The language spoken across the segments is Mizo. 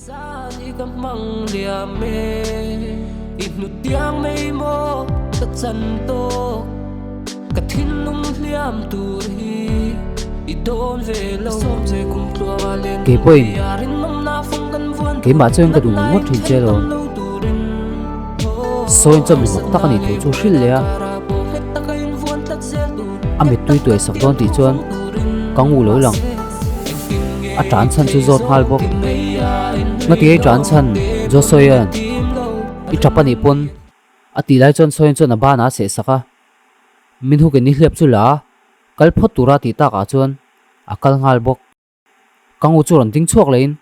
Kei pawhin keimah chuan ka duh ngawt thin che alawm. Sawiin chuan mi mak tak a nih thu chu hrilh leh a. A mittui tuai sak dawn tih chuan ka ngu lo lang. A tan chhan chu zawt nghal bawk. Ngati ei tan chhan Joshua-a'n i tap a nih pawn a tih lai chuan Sawiin chuan a banah a seh sak a. Min hukin i hliap chu la a, kal phawt tura tih takah chuan a kal nghal bawk. Ka ngu chu rawn ding chhuak lehin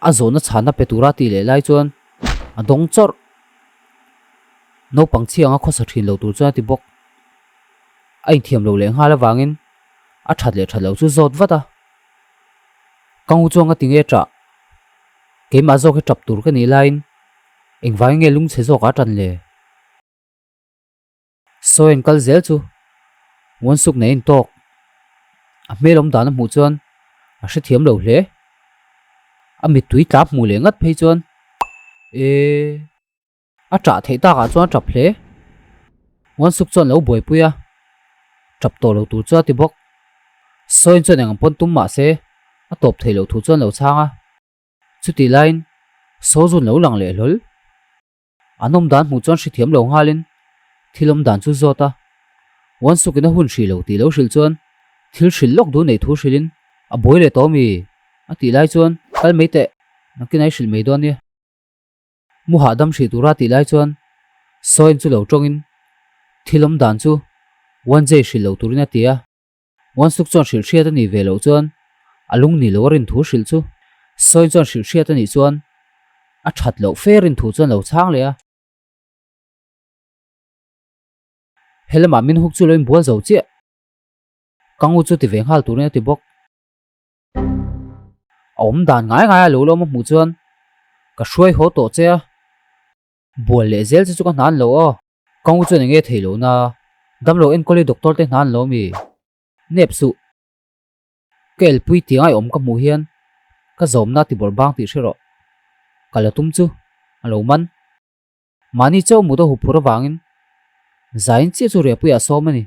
a zawhna chhanna pe tura tih leh lai chuan a dawng chawrh. Naupang chhi anga khawsa thin lo tur chuan a ti bawk. A inthiam lo leh nghal avangin a that leh that loh chu zawt vat a. Ka ngu chuan ka ti nge ṭah? Keimah zawk hi ṭap tur ka nih laiin engvangin nge lungchhe zawkah a ṭan le? Sawi an kal zel chu Wansuk nei in tawk. A hmel awm dan a hmuh chuan a hrethiam lo hle. A mittui tla hmuh leh ngat phei chuan ee a ṭah theih takah chuan a ṭap hle. Wansuk chuan lo buaipui a, ṭap tawh lo tur chu a ti bawk. Sawiin chuan eng ang pawn tum mah se a tawp theih loh thu chuan lo chhang a. Chutih laiin Sawzun lo lang leh hlawl. An awm dan hmuh chuan hrethiam lo nghalin thil awm dan chu zawt a, Wansukin a hun hrih lo tih lo hrilh chuan thil hrilh lawk duh neih thu hrilhin a buai leh tawh ami? a tih lai chuan kal mai teh, nakin a i hrilh mai dawn nia. Mu hahdam hrih tura tih lai chuan Sawiin chu lo tawngin thil awm dan chu Wanjei hrilh lo turin a ti a. Wansuk chuan hrilh hriat a nih ve loh chuan a lung ni lo a rin thu hrilh chu Sawiin chuan hrilh hriat a nih chuan a that loh fe rin thu chuan lo chhang leh a. He lamah min huk chu lo inbual zo chiah. Ka ngu chu ti ve nghal turin a ti bawk. A awm dan ngai ngai a lo lawm a hmuh chuan ka hruai haw tawh che a, bual leh zel che chu ka hnan lo aw. Ka ngu chuan eng nge theih lohna? Damlo enkawl hi doctor te hna an lo mi? Nep suh. Ka elpui tih angai awm ka hmuh hian ka zawmna ti bawrh bang tih hre rawh. Ka la tum chu a lo man. Mahni chauh mut a hup phur avangin zain chiah chu riahpuiah a sawm a ni.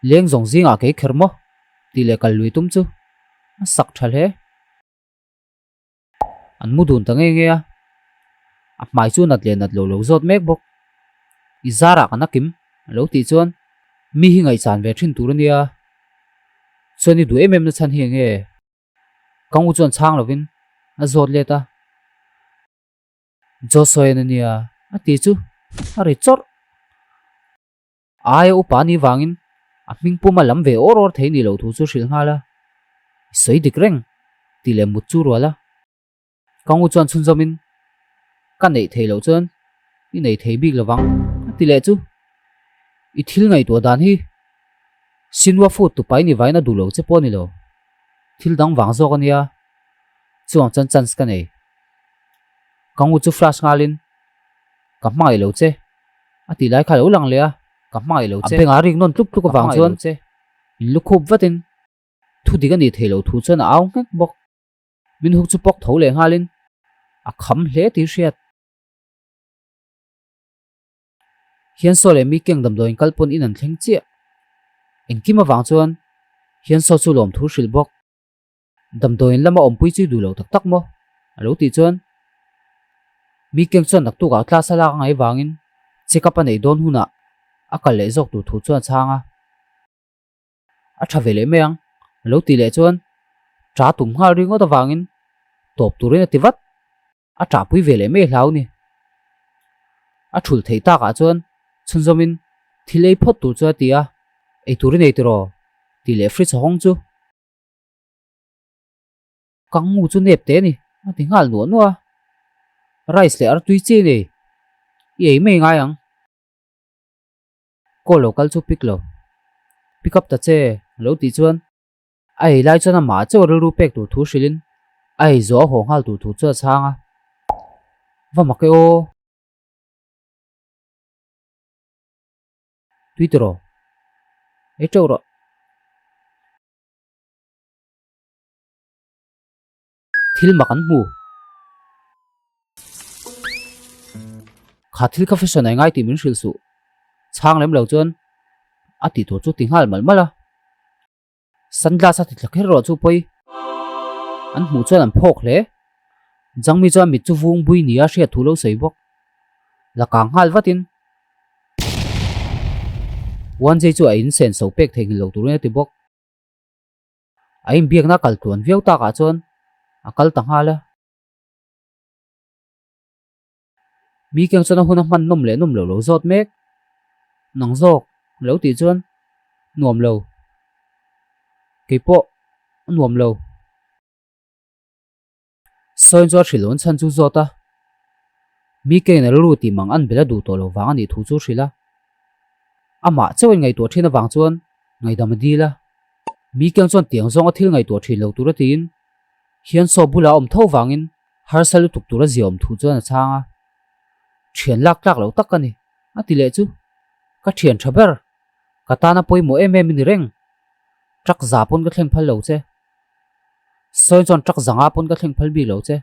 Leng zawng zingah kei kher maw? tih leh kal lui tum chu a sak tha hle. An mu dun ta nge nge a, a hmai chu nat leh nat lo lo zawt mek bawk. I zarah kan a kim a lo tih chuan mi hi ngaihchan ve thin tur a nia. Chuan i duh em em na chhan hi eng nge? Ka ngu chuan chhang lovin a zawt let a. Joshua-in a nia a ti chu a ri chawrh. Aia upa ni vangin a hming puma lam ve awr awr thei ni loh thu chu hrilh nghal a, I sawi dik reng tih leh mut chu rual a. Ka ngu chuan chhunzawmin ka neih theih loh chuan i nei thei bik lovang a ti leh chu. I thil ngaihtuah dan hi Sinwa food tupai ni vain a duh lo che pawh a ni lo, thil dang vang zawk a nia, chuang chuan chance ka nei. Ka ngu chu flash nghalin ka hmangaih lo che. A tih lai kha lo lang leh a, ka hmangaih lo che. A bengah rik nawn tluk tluk avang chuan in lu khup vatin thu dik a nih theih loh thu chuan a au nghek bawk. Min huk chu pawk tho leh nghalin a kham hle tih hriat. Hiansaw leh mi keng damdawiin kal pawn in an thleng chiah. Engkim avang chuan Hiansaw chu lawmthu hrilh bawk. Damdawiin lama awmpui chu i duh lo tak tak maw? A lo tih chuan mi keng chuan naktukah class a lak a ngaih vangin check up a neih dawn hunah a kal leh zawk tur thu chuan a chhang a. A tha ve leh mai ang a lo tih leh chuan ṭa tum nghal ringawt avangin tawp turin a ti vat. A ṭahpui ve leh mai hlau ni. A ṭhulh theih takah chuan chhunzawmin thil ei phawt tur chu a ti a, Ei tur i nei tiraw? tih leh fridge a hawng chu. Ka ngu chu nep teh a ni, a ti nghal nuah nuah a. Rice leh artui chi nei, i ei mai ngai ang. Call lo kal chu pick lo. Pick up ta che, a lo tih chuan a ei lai chuan amah chauh rilru pek tur thu hrilhin a ei zawh a haw nghal tur thu chu a chhang a. Va mak e aw. Tui tiraw? Ei teuh rawh. Thil mak an hmu. Kha thil kha fashion ai ngai tih min hrilh suh. Chhang lem lo chuan a tih tur chu ti nghal malh malh a. Sunglass a ti thla kher erawh chu pawi. An hmuh chuan an phawk hle. Jangmi chuan mit chu vung bui nia hriat thu lo sawi bawk. La kang nghal vatin Wanjei chu a insen so pek theihnghilh lo turin a ti bawk. A inbiakna kal tluan viau takah chuan a kal ta nghal a. Mi keng chuan a hun a hman nawm leh nawm loh lo zawt mek. Nang zawk lo tih chuan nuam lo. Kei pawh a nuam lo. Sawiin chu a hrilh awn chhan chu zawt a. Mi kengin a rilru tih mang an bel a duh tawh lo vang a nih thu chu hrilh a. Amah chauhin ngaihtuah thin avang chuan ngaihdam a dil a. Mi keng chuan tiang zawnga thil ngaihtuah thin lo tur a tiin hian saw bulah a awm tho vangin harsa lutuk tura zia awm thu chuan a chhang a. Thian lak tlak loh tak ka ni, a ti leh chu. Ka thian tha ber, ka tana pawimawh em em i ni reng. Truck za pawn ka thleng phal lo che. Sawi chuan truck zanga pawn ka thleng phal bik lo che.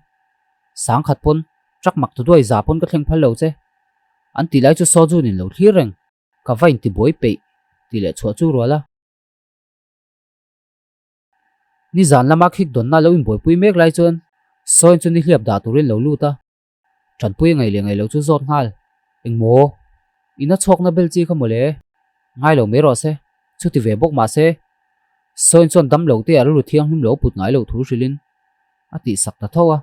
Sangkhat pawn truck mak ta duai za pawn ka thleng phal lo che. An tih lai chu Sawjun in lo thlir reng. Ka va intibuai peih tih leh chhuah chu rual a. Nizan lama khik dawnna lo inbuaipui mek lai chuan Sawiin chu nihliap dah turin lo lut a. Tanpui a ngaih leh ngaih loh chu zawt nghal. Engmaw? Ina chhawkna bel chi kha mawle. Ngai lo mai rawh se. Chuti ve bawk mah se, Sawiin chuan dam lo te a rilru thianghlim lo put ngai loh thu hrilhin a tihsak ta tho a.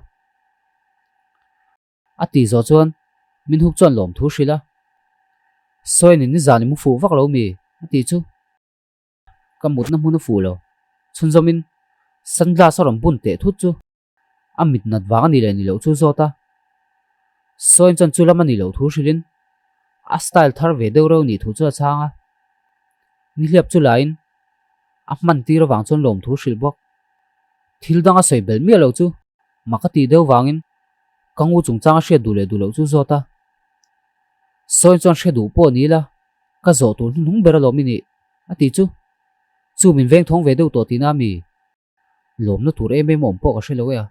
A tih zawh chuan min huk chuan lawm thu hrilh a. Sawiin in nizan i mu fuh vak lo mi? a tih chu. Ka mutna hmun a fuh lo. Chhunzawmin sunglass a rawn bun teh thut chu a mit nat vang a ni leh ni loh chu zawt a. Sawiin chuan chu lam a nih loh thu hrilhin a style thar ve deuh reuh nih thu chu a chhang a. Nihliap chu lain a hman tir avang chuan lawm thu hrilh bawk. Thil dang a sawi belh miah loh chu mak a tih deuh vangin ka ngu chungchang a hriat duh leh duh loh chu zawt a. Sawiin chuan hre duh pawh ni ila ka zawh tur hnuhnung ber alawm i nih a tih chu. Chu min veng thawng ve deuh tawh tihna a mi? Lawmna tur em em awm pawh ka hre lo e a.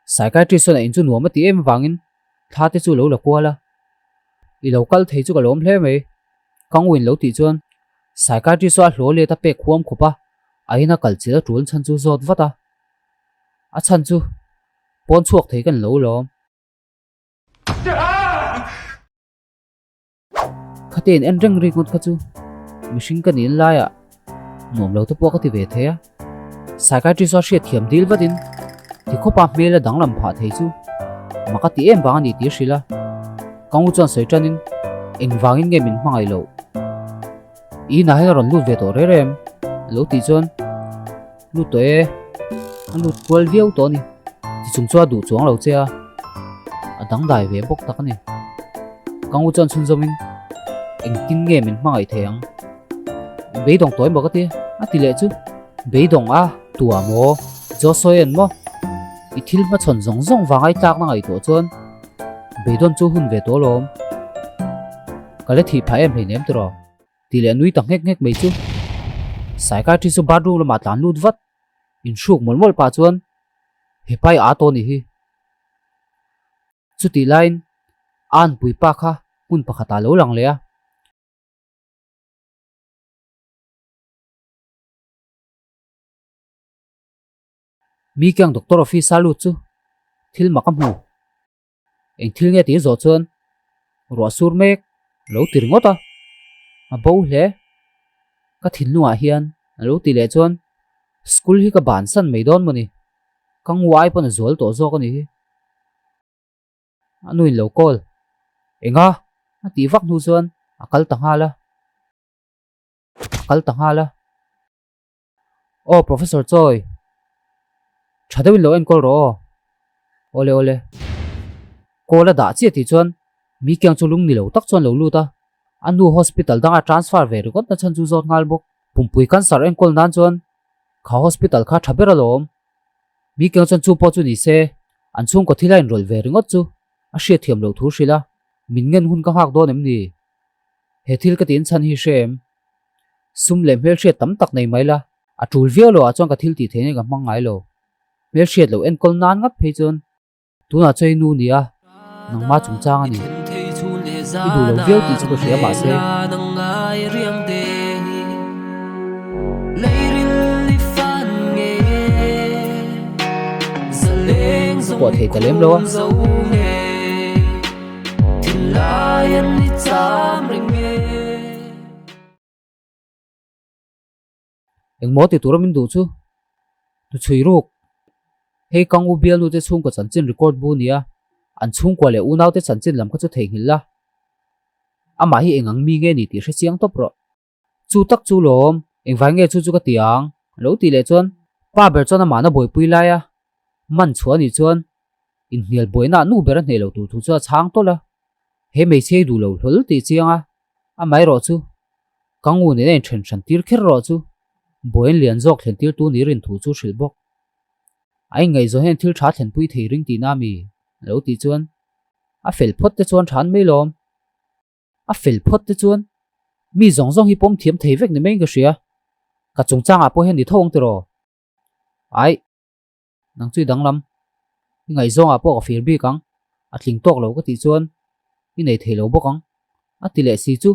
Psychiatrist chuan a in chu nuam a ti em avangin thla te chu lo la kual a. I lo kal thei chu ka lawm hle mai. Ka nguin lo tih chuan psychiatrist chu a hlaw let a pek huam khawp a, a ina kal chilh a tul chhan chu zawt vat a. A chhan chu pawn chhuak thei kan lo lawm. Khate in en reng rik ngawt kha chu mihring ka niin laiah nuam lo te pawh ka ti ve thei a. Psychiatrist a hriat thiam dil vatin tikhawpa hmel a danglam phah thei chu mak a ti em vang a ni tih a hrilh a. Ka ngu chuan sawi tanin engvangin nge min hmangaih loh? I inah hian a rawn lut ve tawh reng reng em? A lo tih chuan lut tawh e, a lut kual viau tawh a ni. Ti chung chu a duh chuang lo che a, a dangdai ve bawk tak a ni. Ka ngu chuan chhunzawmin engtin nge min hmangaih thei ang? Beidawng tawh emaw ka ti a ti leh chu. Beidawng a, tua maw? Joshua en maw? I thil hmachhawn zawng zawng vanga i tlakna ngaihtuah chuan beidawn chu hun ve tawh alawm. Ka la thih phah em hleinem tiraw? Tih leh nui ta nghek nghek mai chu. Psychiatrist chu bathroom lamah tlan lut vat. Inhruk mawlh mawlh pah chuan he pai a tawh nih hi. Chutih laiin a anpui pa kha hmun pakhatah a lo lang leh a. Mi kiang doctor office a lut chu thil mak a hmu. Eng thil nge tih zawh chuan ruah sur mek a lo ti ringawt a, a bo hle. Ka thinlungah hian a lo ti leh chuan school hi ka bansan mai dawn maw ni? Ka ngu ai pawn a zual tawh zawk a nih hi. A nuin lo call. Enga? A tih vak hnu chuan a kal ta nghal a. A kal ta nghal a. Aw Professor Choi, tha deuhin lo enkawl rawh aw. Awle awle. Call a dah chiah tih chuan mi kiang chu lung ni lo tak chuan lo lut a, a nu hospital danga transfer ve ringawt na chhan chu zawt nghal bawk. Pumpui cancer enkawl nan chuan kha hospital kha tha ber alawm. Mi kiang chuan chu pawh chu ni se, an chhungkaw thil a inrawlh ve ringawt chu a hriatthiam loh thu hrilh a, min ngen hun ka nghak dawn em ni? He thil ka tin chhan hi hre em? Sum leh hmelhriat tam tak nei mai la. A tul viau lo ah chuan ka thil tih theihna hi ka hmang ngai lo. Hmelhriat loh enkawl nan ngat phei chuan tunah chuan i nu nia, nangma chungchang a ni. I duh lo viau tih chu ka hria mahse. Ka kuah thei ta lem lo a. Engmaw ti tura min duh chu? Hnuchhui ruk. Hei Kang U bialnu te chhungkaw chanchin record bu nia, an chhungkua leh unau te chanchin lam kha chu theihnghilh la. Amah hi eng ang mi nge ni tih hre chiang tawp rawh. Chu tak chu lawm, engvai nge chu chu ka ti ang? Lo tih leh chuan pa ber chuan amahna buaipui lai a, man chhuah anih chuan inhnial buaina ah nu ber a hneh lo tur thu chu a chhang tawlh a. He hmeichhia hi duh lo hlawl tih chiang a, amaherawh chu ka ngu nen a inthen hran tir kher erawh chu buain lian zawk thlen tirtu ni rin thu chu hrilh bawk. A inngaihzawn hian thil tha thlenpui thei ring tihna mi? A lo tih chuan a fel phawt te chuan than mai lawm. A fel phawt te chuan mi zawng zawng hi pawm thiam thei vek ni maiin ka hria. Ka chungchangah pawh hian ni tho ang tiraw? Aih. Nang chu i danglam. I ngaihzawngah pawh ka fir bik ang. A tling tawk lo ka tih chuan i nei thei lo bawk ang. A ti leh si chu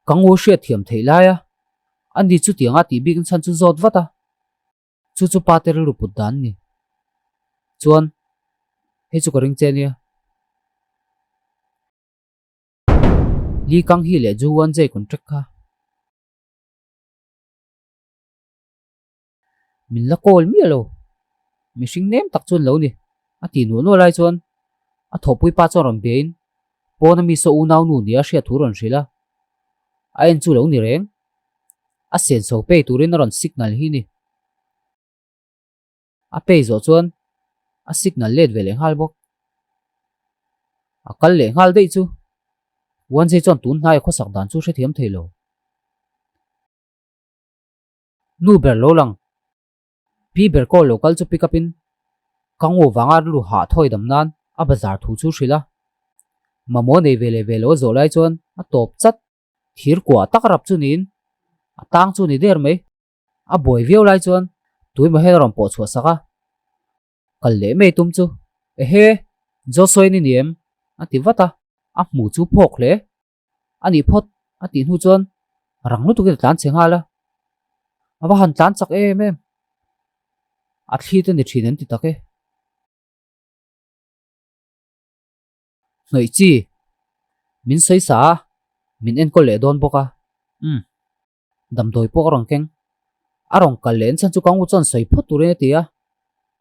ka ngu hriat thiam theih lai a. Ani chu tianga tih bik in chhan chu zawt vat a. Chu chu pa te rilru put dan ni. Chuan hei chu ka ring che nia. Li Kang Hee leh Ju Wan Jae contract kha. Min la kawl miah lo. Mihring nem tak chuan lo ni. A ti nuah nuah lai chuan a thawhpui pa chuan rawn biain pawna mi saw unau nu nia hriat thu rawn hrilh a. A en chu lo ni reng. A senso pay turin a rawn signal hi ni. A pay zawh chuan a signal let ve leh nghal bawk. A kal leh nghal daih chu Wanzei chuan tun hnai a khawsak dan chu hrethiam thei lo. Nu ber lo lang. Pi ber call lo kal chu pick up in ka ngaw vanga rilru hah thawi dam nan a bazar thu chu hrilh a. Mamawh nei ve leh ve lo a zawh lai chuan a tawp chat. Thir kuah tak rap chu niin a tang chu ni der mai. A buai viau lai chuan tuimaw hian a rawn pawh chhuah sak a. Kal leh mai tum chu ehe Joshua-in i ni em? a ti vat a. A hmu chu phawk hle. A nih phawt a tih hnu chuan rang lutukin a tlan chhe nghal a, a va han tlan chak em em. A thli te ni thin an ti tak e. Hnawih chi, min sawi sa a, min enkawl leh dawn bawk a, umm, damdawi pawh ka rawn keng. A rawn kal leh chhan chu ka ngu chuan sawi phawt turin a ti a,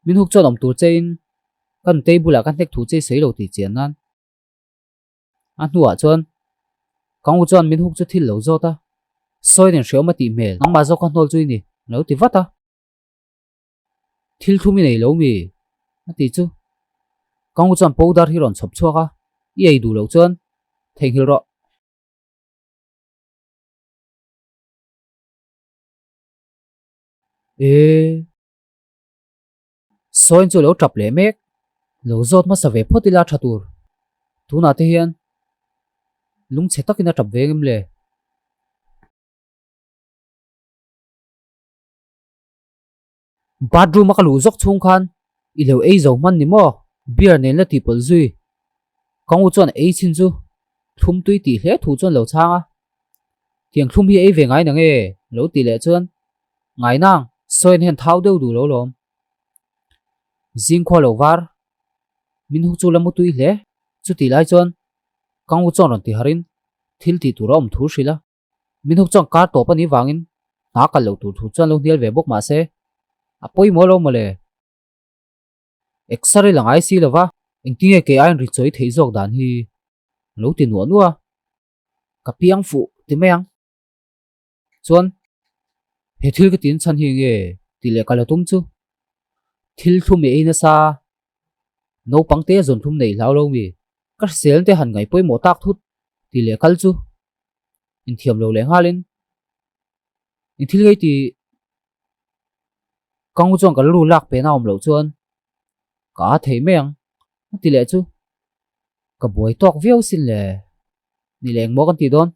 min huk chuan awm tur chein ka nutei bulah ka hnek thu che i sawi lo tih chian nan. A hnuah chuan ka ngu chuan min huk chu thil lo zawt a, sawi nen hreawm a tih hmel, nangmah zawk kha hnawl chu i ni, a lo ti vat a. Thil thlum i nei lo mi? a ti chu. Ka ngu chuan powder hi rawn chhawp chhuak a, i ei duh loh chuan theihnghilh rawh. Eee. Sawiin chu lo tap leh mek. Lo zawt hmasa ve phawt ila tha tur. Tunah te hian lungchhe takin a tap ve ngem le? Bathroom a ka luh zawk chhung khan i lo ei zo hman ni maw? Beer nen la tih pawlh zui. Ka ngu chuan ei chin chu thlum tui tih hle thu chuan lo chhang a. Tiang thlum hi ei ve ngai na nge? Lo tih leh chuan Ngai nang, sawiin hian thau deuh duh lo lawm. Zing khua lo var, min huk chu la mu tui hle. Chutih lai chuan ka ngu chuan rawn ti harin thil tih tur a awm thu hrilh a. Min huk chuan kar tawp a nih vangin hna kal loh tur thu chuan lo hnial ve bawk mah se a pawimawh lo mawle. X-ray la ngai si lova engtinge kei aiin ri chawi theih zawk dan hi lo ti nuah nuah a. Ka piang fuh ti mai ang. Chuan he thil ka tin chhan hi nge tih leh ka la tum chu thil thlum i ei nasa naupang te zawn thlum neih hlau lo mi ka hrisel te han ngaih pawimawh tak thut tih leh kal chu inthiam lo leh nghalin in thil ngei tih ka ngu chuan ka rilru lak pena awm loh chuan ka a thei mai ang a ti leh chu ka buai tawk viau sin le ni leh engmaw kan tih dawn.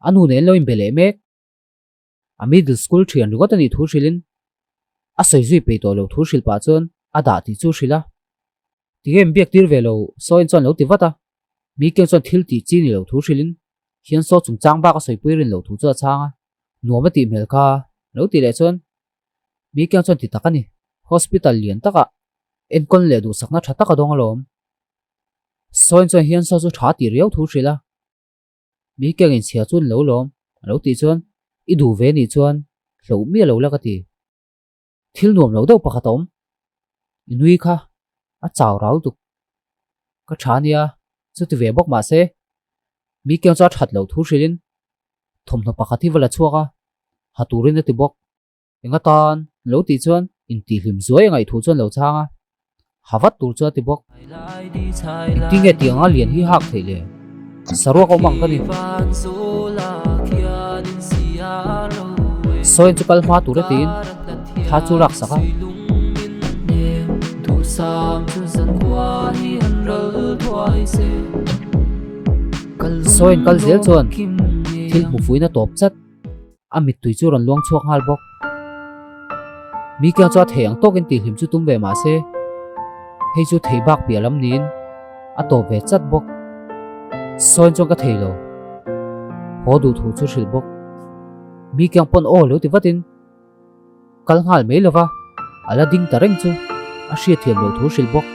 A nu nen lo inbe leh mek. A middle school thian ringawt a nih thu hrilhin a sawi zui peih tawh lo thu hrilh pah chuan a dah tih chu hrilh a. Tinge min biak tir ve lo Sawiin chuan lo ti vat a. Mikiang chuan thil tih chi ni lo thu hrilhin hian saw chungchang bak a sawipui rin lo thu chu a chhang a. Nuam a tih hmel kha lo tih leh chuan Mikiang chuan ti tak a ni. Hospital lian takah enkawl leh duhsakna tha tak a dawng alawm. Sawiin chuan hian saw chu tha tih riau thu hrilh a. Mi keng inchhia chu ni lo lawm, a lo tih chuan i duh ve nih chuan hloh miah lo la ka ti. Thil nuam lo deuh pakhat a awm. I nui kha a chau rau tuk. Ka tha nia, chuti ve bawk mah se mi keng chu a that loh thu hrilhin thawmhnaw pakhat hi va la chhuak a, ha turin a ti bawk. Eng atan lo tih chuan intihhlim zuai a ngaih thu chuan lo chhang a, ha vat tur chu a ti bawk. Engtin nge tiang a lian hi hak theih le? Saruak awm ang ka ni. Sawiin chu kal hma tur a tiin thla chu lak sak a. Sawiin kal zel chuan thil hmu fuin a tawp chat. A mittui chu rawn luang chhuak nghal bawk. Mikiang chu a thei ang tawkin tihhlim chu tum ve mah se, hei chu thei bak piah lam niin a tawp ve chat bawk. Sawiin chuan ka thei lo. Haw duh thu chu hrilh bawk. Mikiang pawn aw lo ti vatin kal nghal mai lova a la ding ta reng chu a hriatthiam loh thu hrilh bawk.